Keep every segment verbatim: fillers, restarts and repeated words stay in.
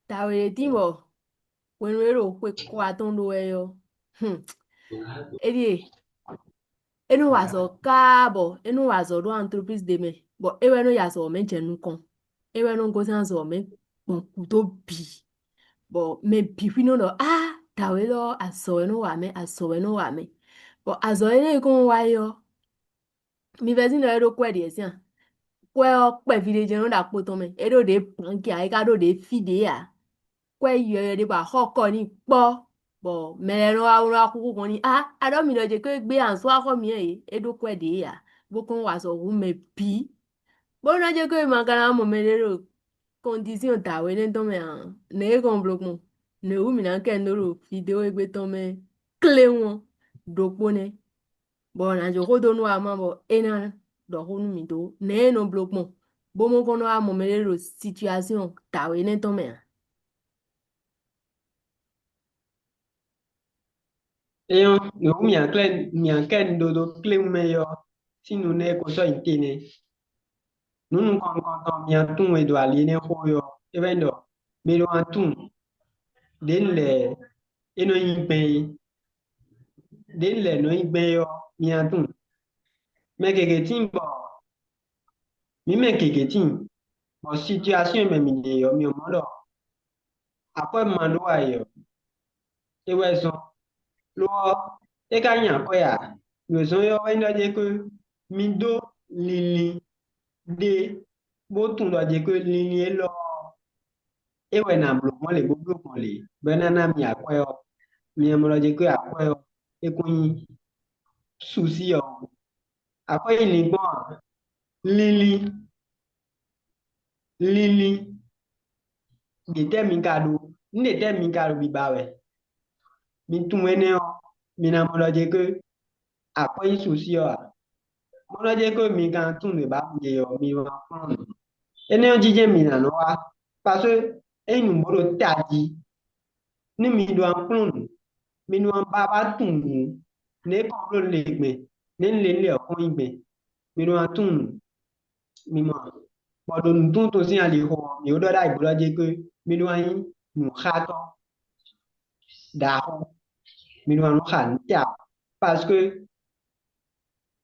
Dǎwe ɖé tín bɔ hwenu e é ɖo xwe kɔ atɔn ɖó wɛ ɔ́, hum, é ɖíe, é nɔ wa azɔ̌ káá bɔ é nɔ wa azɔ̌ ɖó entreprise ɖé mɛ, bɔ é wɛ nɔ yi azɔ̌ mɛ jɛ nukɔn, é wɛ nɔ gosín azɔ̌ mɛ gbɔn gǔdo bǐ, bɔ mɛ bǐ xwí nɔ ɖɔ á, dǎwe élɔ́ azɔ̌ wɛ nɔ wa mɛ, azɔ̌ wɛ nɔ wa mɛ, bɔ azɔ̌ énɛ́ e kɔn wa é ɔ́, mi vɛ́ sín ɖɔ é ɖó kwɛ́ ɖě sín a? Kwɛ́ ɔ́, kpɛví ɖé jɛ́n nɔ ɖo akpo tɔn mɛ. É ɖo ɖě blanki ǎ, é ka ɖo ɖě fí ɖě ǎ. Kwɛ́ yɔyɔ ɖé bɔ axɔ́ kɔ n'i kpɔ́, bɔ mɛ lɛ́ɛ nɔ wá wá xúxú hɔn n'i, á, a ɖɔ mǐ ɖɔ jě ko gbé ansú axɔ́ mǐ ɛ é ɖó kwɛ́ ɖě ǎ, bó kɔn wá azɔ̌ hú mɛ bǐ. Bó nɔ jě ko ma ka ná mɔ mɛɖé ɖo kɔndisíɔn dǎwe nɛ́ tɔn mɛ ǎ, nɛ̌ é hɔn bló gbɔn? Nǔ e wú mǐ ná kɛ nǔ ɖo vidéo égbé tɔn mɛ kléwún ɔ́ ɖokpó nɛ́. Bɔ nǎ jó xó dó nú Ama bɔ é ná ɖɔ xó nú mì dó nɛ̌ é nɔ bló gbɔn, bó mɔ kɔn nɔ wá mɔ mɛɖé ɖo situasiɔn dǎwe nɛ́ tɔn mɛ ǎ. É nyɔ́, nǔ e wú mǐ kɛ nǔɖoɖo kléwún mɛ é ɔ́, sín nu nɛ́ é ko sɔ́ nyi te nɛ́. Nǔ nukɔn nukɔntɔn mi tunwun e ɖo ali énɛ́ xó é ɔ́, é wɛ nyí ɖɔ mi ɖo tunwun ɖě un lɛ é nɔ nyí gbɛn é. Ɖě un lɛ nɔ nyí gbɛn é ɔ́, mi tunwun. Mɛ gěgé tíin bɔ mǐ mɛ gěgé tíin, bɔ situasiɔn e mɛ mǐ ɖe ɔ́, mi ɔ́ mɔ ɖɔ akwɛ́ ma ɖó ǎ é ɔ́, é wɛ zɔ́n. Lo ɔ́, é ka nyí akwɛ́ ǎ. Nǔ e zɔ́n é ɔ́ wɛ nyí ɖɔ jɛ kpé mi ɖó linlin ɖé, bó tunwun ɖɔ jɛ kpé linlin élɔ́ ɔ́, é wɛ nǎ bló gbɔn lě bó bló gbɔn lě, bɔ é ná ná mi akwɛ́ ɔ́. Mi mɔ ɖɔ jɛ kpé akwɛ́ ɔ́, é kún nyí susí ɔ́. Akwɛ́ nyí lingbɔn ǎ. Linlin, linlin, ɖětɛ́ mi ka ɖó? Nǔ ɖětɛ́ mi ka ɖo biba wɛ? Mi tunwun énɛ́ ɔ́, mi ná mɔ ɖɔ jɛ kpé akwɛ́ nyí susí ɔ́ ǎ. Mɔ ɖɔ jɛ kpé mi ka tunwun nǔ e ba mi ɖe ɔ́, mi wá kplɔ́n nǔ. Énɛ́ ɔ́ jijɛ mi ná nɔ wá, paseke é nyí nǔ bó ɖo tají. Nú mi ɖo akplɔ́n nǔ, mi nɔ ba wá tunwun nǔ, nɛ̌ kɔn bló nǔ ɖe gbɛn, nɛ̌ nǔ ɖe nǔ ɖe ɔ́ kɔn nyi gbɛn, mi nɔ wá tunwun nǔ, mi mɔ a? Bɔ ɖo nǔtunwun tɔn sín alixo ɔ́, mǐ ko ɖɔ ɖ'ayǐ bó ɖɔ jɛ kpé mi nɔ wá nyí nǔxátɔ́ ɖaxó, mi nɔ wá nɔ xa nǔ tawun, paseke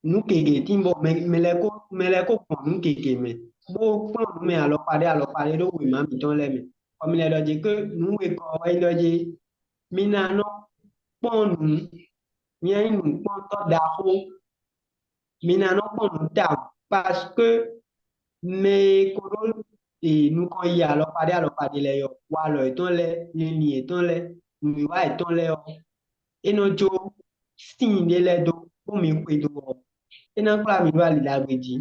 nǔ gěgé tíin bɔ mɛ mɛ lɛ́ɛ ko mɛ lɛ́ɛ ko gbɔn nǔ gěgé mɛ, bó kplɔ́n nǔ mɛ alɔkpa ɖé alɔkpa ɖé ɖó wěma mǐtɔn lɛ́ɛ mɛ. Bɔ mi lɛ́ ɖɔ jɛ kpé nǔ wegɔ́ ɔ́ wɛ nyí ɖɔ jɛ mi ná nɔ kpɔ́n nǔ, mi ná nyí nǔkpɔ́ntɔ́ ɖaxó, mi ná nɔ kpɔ́n nǔ tawun, paseke mɛ e ko ɖó e nukɔn yi alɔkpa ɖé alɔkpa ɖé lɛ́ɛ ɔ́, walɔ yětɔn lɛ́ɛ, linlin yětɔn lɛ́ɛ, nǔwiwa yětɔn lɛ́ɛ ɔ́, é nɔ jó sin ɖé lɛ́ɛ dó, bó mi xwedó ɔ́, é ná kplá mi ɖó ali ɖagbe jí.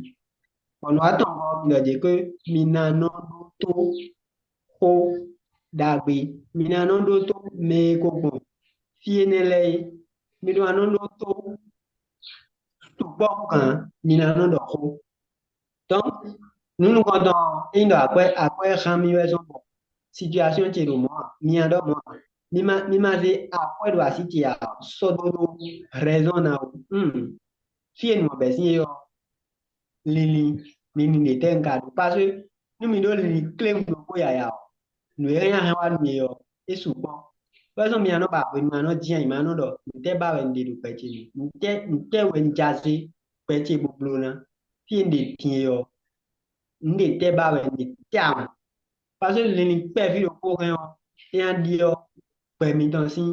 Bɔ nǔ atɔngɔ́ ɔ́, mi ɖɔ jɛ kpé mi ná nɔ ɖótó xó ɖagbe, mi ná nɔ ɖótó mɛ e ko gbɔn fí énɛ́ lɛ́ɛ é, mi ɖó ná nɔ ɖótó sukpɔ́ gǎn, mi ná nɔ ɖɔ xó. Donc, nǔ nukɔntɔn ɔ́, é nyí ɖɔ akwɛ́ akwɛ́ hán mì wɛ zɔn bɔ situation ce ɖo mɔ̌ ǎ, mi nya ɖɔ mɔ̌ ǎ. Mi ma mi ma zé akwɛ́ ɖo así ce ǎ, sɔ́ dó ɖó raison ná ó. Hmm. Fí e nǔ ɔ́ bɛ́ sín é ɔ́, linlin linlin ɖě tɛ́ un ka ɖó? Parce que nú mi ɖó linlin kléwún ɖokpó yaya ɔ́, nǔ e hɛn hɛn wá nú mi ɔ́, é sukpɔ́. Pɛ́sɔn mi nɔ ba hwenu ma nɔ jin ayǐ ma nɔ ɖɔ nǔtɛ́ ba wɛ un ɖe ɖo gbɛ ce mɛ? Nǔtɛ́ nǔtɛ́ wɛ un ja zé gbɛ ce bó bló ná? Fí e un ɖe din e ɔ́, nǔ ɖě tɛ́ ba wɛ un ɖe tawun? Parce que linlin kpɛví ɖokpó hɛn ɔ́, é ná ɖyɔ́ gbɛ mitɔn sín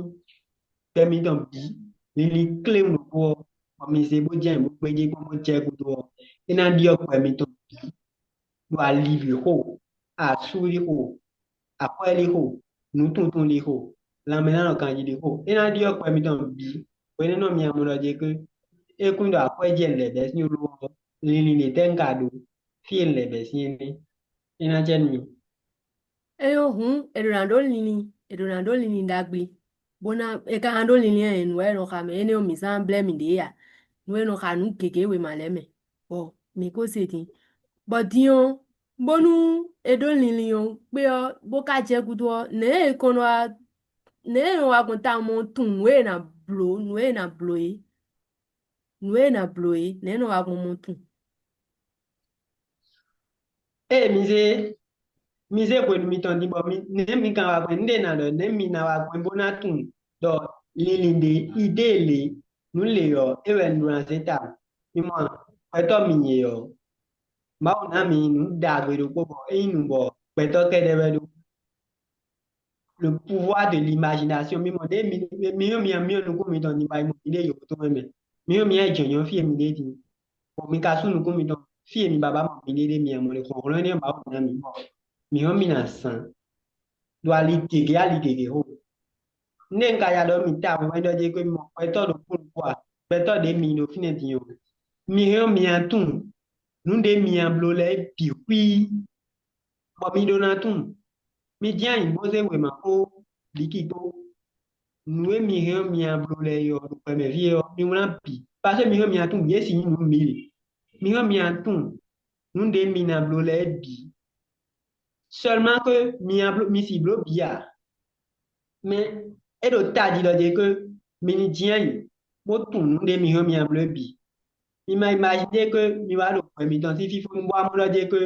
gbɛ mitɔn bǐ. Linlin kléwún ɖokpó ɔ́, bɔ mi zé bó jɛ bó gbéjé kpɔ́n bó jɛ gúdo ɔ́, é ná ɖyɔ́ gbɛ mitɔn bǐ. Ɖo ali lixo, asú lixo, akwɛ́ lixo, nǔtuntun lixo, lanmɛnánɔganjí lixo, é ná ɖyɔ́ gbɛ mitɔn bǐ. Hwenɛ́nu ɔ́, mi ná mɔ ɖɔ jɛ kpé é kún ɖo akwɛ́ jɛ lɛ̌ bɛ́ sín oló ɔ́, linlin ɖě tɛ́ un ka ɖó? Fí e un lɛ̌ bɛ́ sín é nɛ́. É ná jɛ nú mi. É nyɔ́ hǔn, è ɖǒ ná ɖó linlin, è ɖǒ ná ɖó linlin ɖagbe, bó ná è ka ná ɖó linlin ɔ́, nǔ wɛ è nɔ xa mɛ, énɛ́ ɔ́, mǐ sán blɛ́ mǐɖée ǎ. Nǔ e è nɔ xa nǔ gěgé wěma lɛ́ɛ mɛ, bɔ mǐ ko se din. Bɔ din ɔ́, bónú è ɖó linlin ɔ́ kpé ɔ́, bó ka jɛ gúdo ɔ́, nɛ̌ è kɔn nɔ wá nɛ̌ è nɔ wá gbɔn tawun mɔ tunwun nǔ e è nǎ bló, nǔ e è nǎ bló é? Nǔ e è nǎ bló é, nɛ̌ è nɔ wá gbɔn mɔ tunwun? Ée mi zé Mi zé hwenu mitɔn din bɔ mi nɛ̌ mi kan wá gbɛn nǔɖé ná ɖɔ nɛ̌ mi ná wá gbɛn bó ná tunwun ɖɔ linlin ɖě idée lě nǔ lě ɔ́ é wɛ un ɖó ná zé ta. Mi mɔ gbɛtɔ́ mi nyɛ ɔ́, Mawu ná mi nǔ ɖagbe ɖokpó bɔ é nyí nǔ bɔ gbɛtɔ́ kɛ́ɖɛ́ wɛ ɖó. Le pouvoir de l'imagination. Mi mɔ ɖě mi mi mi mi mi nukún mitɔn din ba yi mɔ miɖée yǒ tó mɛ mɛ. Mi mi jɔ̌nyɔ́ fí e miɖée din. Bɔ mi ka sú nukún mitɔn fí e mi ba ba mɔ miɖée ɖé mi mɔ le hlɔ̌nhlɔ́n énɛ́ Mawu ná mi bɔ mi hɔn mi ná zán ɖo ali gěgé ali gěgé xo. Nɛ̌ un ka ya ɖɔ mi ta wɛn ɖɔ jɛ kó mi mɔ gbɛtɔ́ ɖokpó ɖokpó a gbɛtɔ́ ɖě mi ɖo fínɛ́ din ɔ́. Mi hɛn mi a tunwun nǔ ɖě mi a bló lɛ́ɛ bǐ xwíí. Bɔ mi ɖó ná tunwun. Mi jɛ́n ayǐ bó zé wěma kpó blǐki kpó. Nǔ e mi hɛn ɔ́ mi a bló lɛ́ɛ é ɔ́, ɖo gbɛmɛ fí é ɔ́, mi wlán bǐ. Paseke mi hɛn mi a tunwun Jezu nyí nǔ mi. Mi hɛn mi a tunwun nǔ ɖě mi ná bló lɛ́ɛ bǐ. Seulement que mi a bló mi si bló bǐ ǎ. Mais é ɖo tají ɖɔ jɛ que mi ní jɛ́n ayǐ bó tunwun nǔ ɖě mi hɛn mi a bló é bǐ. Mi ma imagine que mi wá ɖo gbɛ mitɔn sín fífó bó wá mɔ ɖɔ jɛ que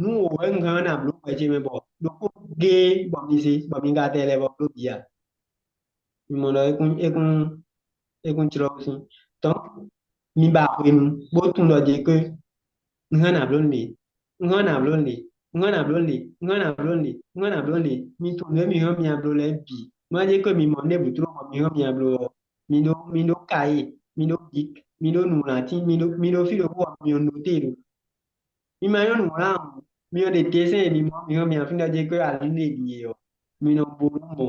nǔ wǒ wɛ un hɛn ɔ́ ná bló gbɛ ce mɛ bɔ ɖokpó géé bɔ mi zé bɔ mi ka tɛ lɛ́ vɔ bló bǐ ǎ. Mi mɔ ɖɔ é kún é kún é kún jlɔ́ sín. Donc mi ba hwenu bó tunwun ɖɔ jɛ que un hɛn ná bló nǔ ɖě, un hɛn ná bló nǔ ɖě, un hɛn ná bló nǔ ɖě, un hɛn ná bló nǔ ɖě, un hɛn ná bló nǔ ɖě. Mi tunwun nǔ e mi hɛn mi a bló lɛ́ɛ bǐ. Má jɛ que mi mɔ nú ɖěbǔ tló bɔ mi hɛn mi a bló ɔ́, mi ɖó mi ɖó kayé, mi ɖó bik, mi ɖó nǔwlántín, mi ɖó mi ɖó fí ɖokpó bɔ mi ɔ́ noté ɖo. Mi ma nyɔ́ nǔwlán ǎ, mi ɔ́ ɖe desɛ́n e mi mɔ mi hɛn mi a fínɛ́ jɛ que alǐ ɖe ɖi e ɔ́, mi nɔ bo nú mɔ.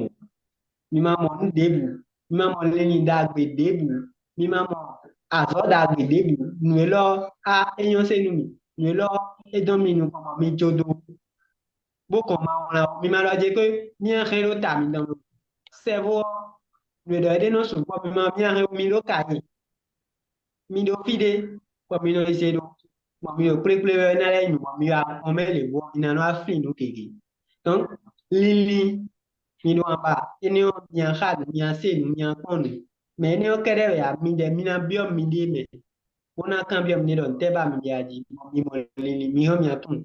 Mi ma mɔ nǔ ɖěbǔ, mi ma mɔ linlin ɖagbe ɖěbǔ, mi ma mɔ azɔ̌ ɖagbe ɖěbǔ. Nǔ élɔ́ á é nyɔ́ se nú mi. Nǔ élɔ́ é dɔn mi nukɔn bɔ mi jó dó. Bó kɔn ma wlán o, mi ma ɖɔ jɛ kpé mi hɛn ɖó ta mitɔn mɛ. Sɛ́vó ɔ́, nǔ e ɖɔ é ɖe nɔ sukpɔ́ mi ma mi hɛn mi ɖó ka nyi. Mi ɖó fí ɖé, bɔ mi nɔ yi se ɖó, bɔ mi ɖo kplékplé wɛ ná lɛ́ nyi, bɔ mi ɖo ahɔn mɛ lě bɔ mi ná nɔ wá flín nǔ gěgé. Donc, linlin, mi ɖo aba, énɛ́ ɔ́, mi ná xa nǔ, mi ná se nǔ, mi ná kpɔ́n nǔ. Mɛ énɛ́ ɔ́ kɛ́ɖɛ́ wɛ ǎ, mi ɖɛ mi ná byɔ́ miɖée mɛ, bó ná kanbyɔ́ miɖée ɖɔ nǔtɛ́ ba mi ɖe aji, bɔ mi mɔ linlin, mi hɔn mi atún.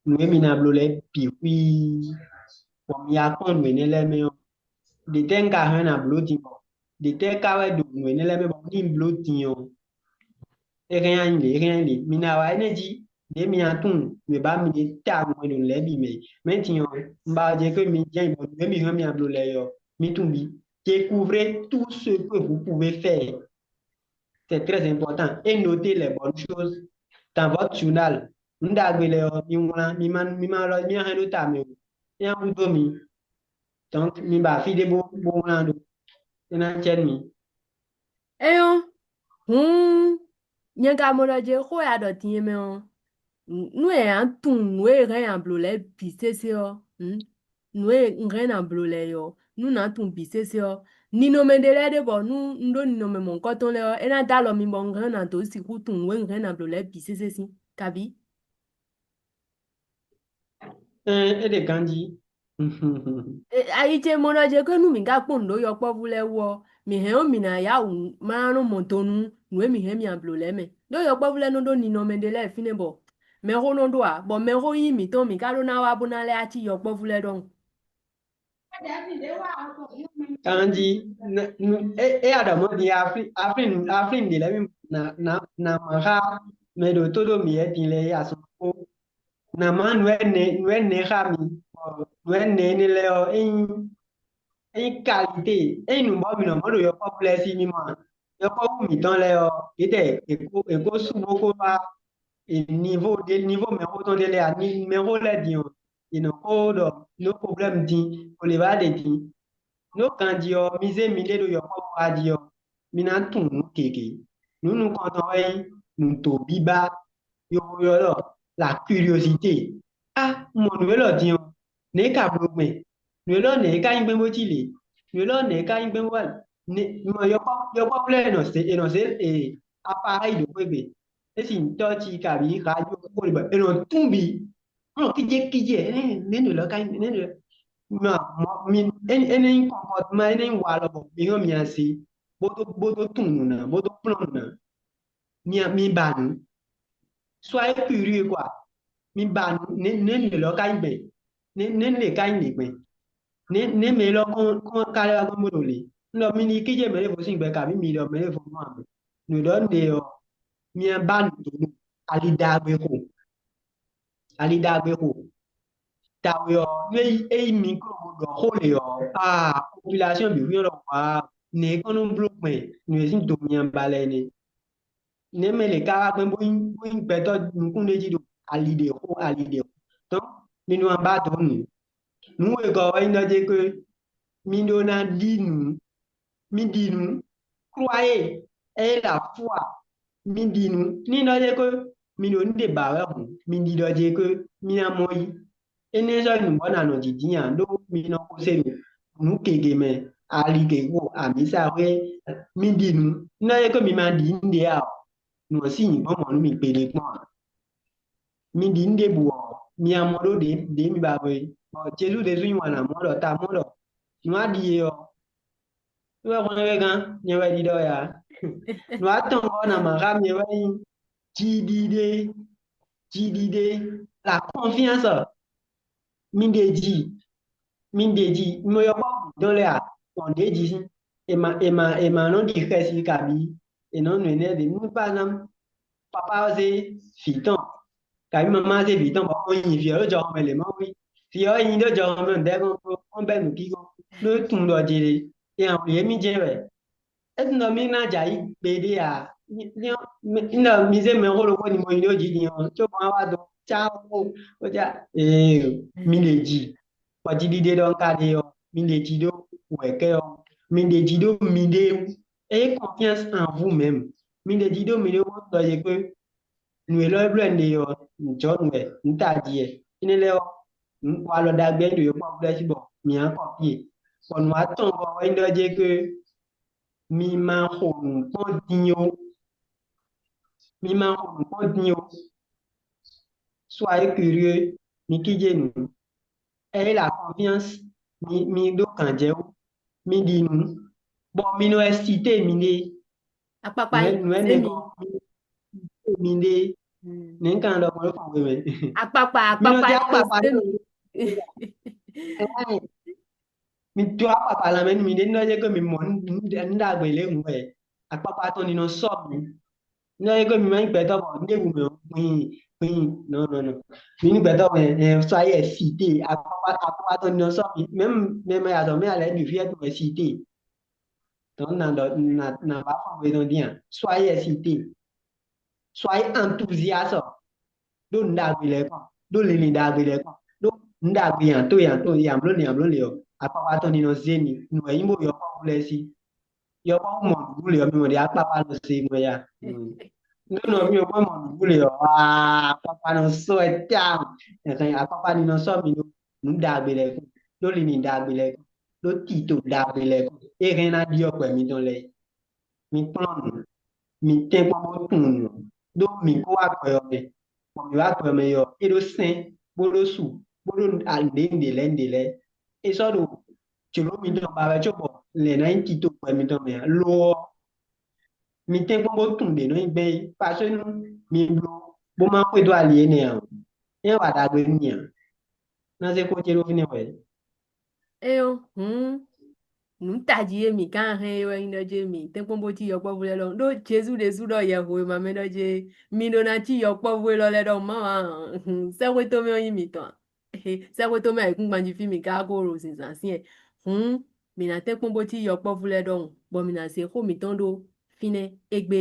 Nǔ e mi ná bló lɛ́ɛ bǐ xwíí, bɔ mi yá kpɔ́n nǔ énɛ́ lɛ́ɛ mɛ ɔ́, ɖětɛ́ un ka hɛn ná bló din bɔ ɖětɛ́ ka wɛ ɖo nǔ énɛ́ lɛ́ɛ mɛ bɔ ní un bló din ɔ́, é hɛn nyi lě, é hɛn nyi lě. Mi ná wá énɛ́ jí, ɖě mi ná tunwun nǔ e ba mi ɖe tawun wɛ ɖo nǔ lɛ́ɛ bǐ mɛ. Mɛ̌ din ɔ́, un ba jɛ kpé mi jɛ́n bɔ nǔ e mi hɛn mi a bló lɛ́ɛ ɔ́, mi tunwun bí. Découvrez tout ce que vous pouvez faire. C'est très important. Et notez les bonnes choses dans votre journal. Nǔ ɖagbe lɛ́ɛ ɔ́, mi wlán, mi ma mi ma lɔ mi ma hɛn ɖó ta mɛ o. É ná gúdo mi. Donc mi ba fí ɖé bó bó wlán ɖó. É ná cɛ nú mi. Éyɔ́, hǔn nyɛ ka mɔ ɖɔ jɛ xó e a ɖɔ din é mɛ ɔ́, nú è nǎ tunwun nǔ e hɛn nyi a blǒ lɛ́ɛ bǐ sésé ɔ́, nǔ e un hɛn nyi a blǒ lɛ́ɛ é ɔ́, nú nǎ tunwun bǐ sésé ɔ́, ninɔmɛ ɖé lɛ́ɛ ɖe bɔ nú un ɖó ninɔmɛ mɔ̌hunkɔtɔn lɛ́ɛ ɔ́, é ná dó alɔ mi bɔ un hɛn ná dó sixú tunwun nǔ e un hɛn nyi a blǒ lɛ́ɛ bǐ sésé sín, kabǐ? Ɛn, é ɖe ganjí. Ayi ce mɔ ɖɔ jɛ kó nú mǐ ka kpɔ́n nǔ ɖó yɔkpɔ́vú lɛ́ɛ wú ɔ́, mǐ hɛn ɔ́ mǐ ná yá wǔ má nɔ mɔ do nú nǔ e mǐ hɛn mì a blǒ lɛ́ɛ mɛ. Ɖó yɔkpɔ́vú lɛ́ɛ nɔ ɖó ninɔmɛ ɖé lɛ́ɛ fínɛ́ bɔ mɛxó nɔ ɖó ǎ, bɔ mɛxó nyí mǐtɔn mǐ ka ɖó ná wá bó ná lɛ́ wá cí yɔkpɔ́vú lɛ́ɛ ɖɔhun. Kanjí é é aɖɔmɔ din aflin aflin aflin ɖě lɛ́ɛ mi na na na ma xá mɛ ɖo tó ɖo mǐ wɛ din lɛ́ɛ é asɔn kpó. Nǎ má nǔ ɛnɛ nǔ ɛnɛ xá mi, bɔ nǔ ɛnɛ énɛ́ lɛ́ɛ ɔ́, é nyí é nyí kalité, é nyí nǔ bɔ mǐ nɔ mɔ ɖo yɔkpɔ́vú lɛ́ɛ sí mì mɔ a? Yɔkpɔ́vú mǐtɔn lɛ́ɛ ɔ́, yětɛ è ko è ko sú bó ko wá nivo ɖé nivo mɛxó tɔn ɖé lɛ́ɛ ǎ, ni mɛxó lɛ́ɛ din ɔ́, è nɔ ko ɖɔ nǔ problème din, bó lě wá ɖe din. Nǔ ganjí ɔ́, mi zé miɖée ɖo yɔkpɔ́vú wá jí ɔ́, mi ná tunwun nǔ gěgé. Nǔ nukɔntɔn wɛ nyí nǔdǒbíbá, yovó ylɔ́ ɖɔ la curiosité. Á un mɔ nǔ élɔ́ din ɔ́, nɛ̌ é ka bló gbɛn? Nǔ élɔ́ nɛ̌ é ka nyí gbɛn bó cí lě? Nǔ élɔ́ nɛ̌ é ka nyí gbɛn bó wá? Mɔ yɔkpɔ́ yɔkpɔ́vú lɛ́ɛ è nɔ zé è nɔ zé appareil ɖo xwé gbe. É sin tɔ́ ci kabǐ radio kpókpó ɖe bɔ è nɔ tún bǐ. Mɔ kíjé kíjé ɛ nɛ́ nɛ́ nǔ lɔ ká nɛ́ nǔ lɔ. Mɔ mɔ mi é é nɛ́ nyí comportement é nɛ́ nyí wa lɔ bɔ mi hɔn mi asi bó dó bó dó tunwun nǔ ná bó dó kplɔ́n nǔ ná. Mi mi ba nǔ. Soyez curieux quoi. Mi ba nǔ nɛ́ nɛ́ nǔ lɔ ká nyí gbɛn. Nɛ̌ nɛ̌ lě ká nyí lě gbɛn? Nɛ̌ nɛ̌ mɛ élɔ́ kɔn kɔn ka lɛ́ wá gbɔn bó ɖo lě? Un ɖɔ mi ní kíjé mɛ ɖěvo sín gbɛ, kabí mi ɖɔ mɛ ɖěvo nú ǎ mɛ? Nǔ ɖɔ nǔ ɖe ɔ́, mi ba nǔ dó ɖo ali ɖagbe xo. Ali ɖagbe xo. Tawe ɔ́, nú é yí é yí mi klo bó ɖɔ xó lě ɔ́, aa, population bǐ hwín ɖɔ wǎ, nɛ̌ kɔn nɔ bló gbɛn nǔ e sín do mi ba lɛ́ɛ nɛ́. Nɛ̌ mɛ lě ká wá gbɛn bó nyí bó nyí gbɛtɔ́ nukúnɖéjí ɖo ali ɖě xo ali ɖě xo? Donc mi nɔ ba dó nǔ. Nǔ wegɔ́ wɛ nyí ɖɔ jɛ ke mi ɖó ná ɖi nǔ. Mi ɖi nǔ. Klwá e ée ɖo afú a? Mi ɖi nǔ. Ní ɖɔ jɛ ke mi ɖo nǔ ɖe ba wɛ hǔn, mi ɖi ɖɔ jɛ ke mi ná mɔ yí. Énɛ́ sɔ́ nyí nǔ bɔ nǎ nɔ jǐjǐ nya ɖó mi nɔ xo se ɖo nǔ gěgé mɛ, ali gěgé xo, amǐsa xwé, mi ɖi nǔ. Ní ɖɔ jɛ ke mi ma ɖi nǔ ɖě a ɔ́, nǔ ɔ́ sín nyǐ gbɔn mɔ̌ nú mi gbeɖé gbɔn ǎ. Mi ɖi nǔ ɖěbǔ ɔ́, mi amɔ ɖó ɖě ɖě mi ba hwe, bɔ Jezu ɖésú yí wǎn ná mɔ ɖɔ ta mɔ ɖɔ nǔ a ɖi e ɔ́, é wɛ hwlɛ́n wegán nyɛ wɛ ɖiɖɔ ya. Nǔ atɔngɔ́ ɔ́ nǎ má xá mi wɛ nyí jiɖiɖe, jiɖiɖe, la confiance. Mi ɖe ji, mi ɖe ji, mi yɔkpɔ́vú mǐtɔn lɛ́ɛ a, wɔn ɖě ji sín. È ma è ma è ma nɔ ɖi xɛsi kabí è nɔ nu énɛ́ ɖě nú par exemple papa ɔ́ zé vǐ tɔn, kabí mamá ɔ́ zé vǐ tɔn bɔ xó nyi vǐ ɔ́ ɖó jɔhɔn mɛ lě mɔ wí. Vǐ ɔ́ nyi ɖó jɔhɔn mɛ ɖɛ̌ kɔn kɔn bɛ́ nǔkíkɔn ɖó tunwun ɖɔ jɛ ɖe è hɛn wǔ yě mì jɛ́n wɛ. É tunwun ɖɔ mì ná jɛ ayǐ gbeɖé ǎ. Un ɖɔ mi zé mɛ xó ɖokpó ni mo nyi ɖó jǐ din ɔ́, có gbɔn wá dó cá xó bó cá ee mi ɖe ji. Bɔ jiɖiɖe ɖɔ un ka ɖe ɔ́, mi ɖe ji ɖó wɛ̌kɛ́ ɔ́, mi ɖe ji ɖó miɖée wú. Ayez confiance en vous-même. Mi ɖe ji ɖó miɖée wú bó ɖɔ yě kpé. Nǔ élɔ́ e bló wɛ un ɖe ɔ́, nǔjɔnǔ wɛ, nǔ tají wɛ. Énɛ́ lɛ́ɛ ɔ́, nǔ walɔ ɖagbe e ɖo yɔkpɔ́vú lɛ́ɛ sí bɔ mǐ ná kɔ fí e. Bɔ nǔ atɔngɔ́ wɛ nyí ɖɔ jɛ ke mi ma xo nǔ kpɔ́n din ó. Mi ma xo nǔ kpɔ́n din ó. Soyez curieux, mi kíjé nǔ. Ayez la confiance, mi mi ɖó gǎnjɛwú, mi ɖi nǔ, bɔ mi nɔ ɛsité miɖée. Akpakpa Nǔ e nǔ e zé nɛ́ mi. Gɔ́ mi mi ɖe Mm. Nɛ̌ un ka nɔ ɖɔ gbɔn ɖó xɔxwe mɛ? Akpakpa Mi nɔ akpakpa jɛ akpakpa ɖo ɖo Ɛɛ, mi dó akpakpa lanmɛ nú mi ɖé nɔ yɛ ko mi mɔ nú nú ɖagbe lě hǔn wɛ akpakpa tɔn ní nɔ sɔ mi. Nɔ yɛ ko mi ma nyí gbɛtɔ́ bɔ un ɖe wǔ mɛ ɔ́, kpin kpin nɔ nɔ nɔ. Mi ní gbɛtɔ́ mɛ ɛ sɔ ayé ɛ site akpakpa akpakpa tɔn ní nɔ sɔ mi. Mɛm mɛ mɛ azɔ mɛ alɛ ɖi fí ɛtun ɛ site. Donc na ɖɔ na na ba fɔn gbe tɔn dín à. Soyez excité. Soyez enthousiaste. Ɖó nǔ ɖagbe lɛ́ɛ kɔn, ɖó linlin ɖagbe lɛ́ɛ kɔn, ɖó nǔ ɖagbe yǎntó yǎntó yǎmbló yǎmbló lě ɔ́, akpakpa tɔn ní nɔ zé mi. Nǔ wɛ nyí bó yɔkpɔ́vú lɛ́ɛ sí. Yɔkpɔ́vú mɔ nǔɖuɖu lě ɔ́, mi mɔ ɖě akpakpa nɔ zé mɔ ya. Ɖó nɔ mi ɔ́ mɔ nǔɖuɖu lě ɔ́, aa, akpakpa nɔ sɔ́ ɛ tawun. Ɛhɛn, akpakpa ní nɔ sɔ́ mi ɖó nǔ ɖagbe lɛ́ɛ kɔn, ɖó linlin ɖagbe lɛ́ɛ kɔn, ɖó tito ɖagbe lɛ́ɛ kɔn. É hɛn ná ɖyɔ́ gbɛ mitɔn lɛ́ɛ. Mi kplɔ́n nǔ, mi tɛ́nkpɔ́n bó tunwun nǔ, ɖó mǐ kó wá gbɛ ɔ́ mɛ, bɔ mǐ wá gbɛ ɔ́ mɛ ɔ́, é ɖó sɛ́n, bó ɖó su, bó ɖó nǔɖé nǔɖé lɛ́ɛ nǔɖé lɛ́ɛ. É sɔ́ ɖo jlǒ mitɔn ba wɛ cóbɔ lɛ̌ ná nyí tito gbɛ mitɔn mɛ ǎ. Lo ɔ́, mi tɛ́nkpɔ́n bó tunwun ɖě nɔ nyí gbɛn é, pasé nú mi bló bó má xwedó ali énɛ́ ǎ. É nyí wa ɖagbe nú mi ǎ. Ná zé xó ce ɖó fínɛ́ wɛ. Eyo, hǔn nǔ tají e mǐ ka hɛn é wɛ nyí ɖɔ jɛ mǐ tɛ́nkpɔ́n bó cí yɔkpɔ́vú lɛ́ɛ ɖɔhun. Ɖó Jezu ɖésú ɖɔ yɛhwema mɛ ɖɔ jɛ mi ɖó ná cí yɔkpɔ́vú élɔ́ lɛ́ɛ ɖɔhun. Má wá hǔn sɛ́xwé tɔn mɛ ɔ́ nyí mǐtɔn ǎ. Sɛ́xwé tɔn mɛ ayǐkúngban jí fí mǐ ka ko ɖo zǐnzán syɛ́n. Hǔn mǐ ná tɛ́nkpɔ́n bó cí yɔkpɔ́vú lɛ́ɛ ɖɔhun, bɔ mǐ ná zé xó mǐtɔn ɖó fínɛ́ égbé.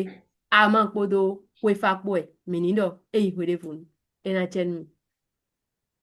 Ama kpódó xwéfá kpó wɛ mǐ ní ɖɔ é yi hweɖévonu. É ná cɛ nú mì.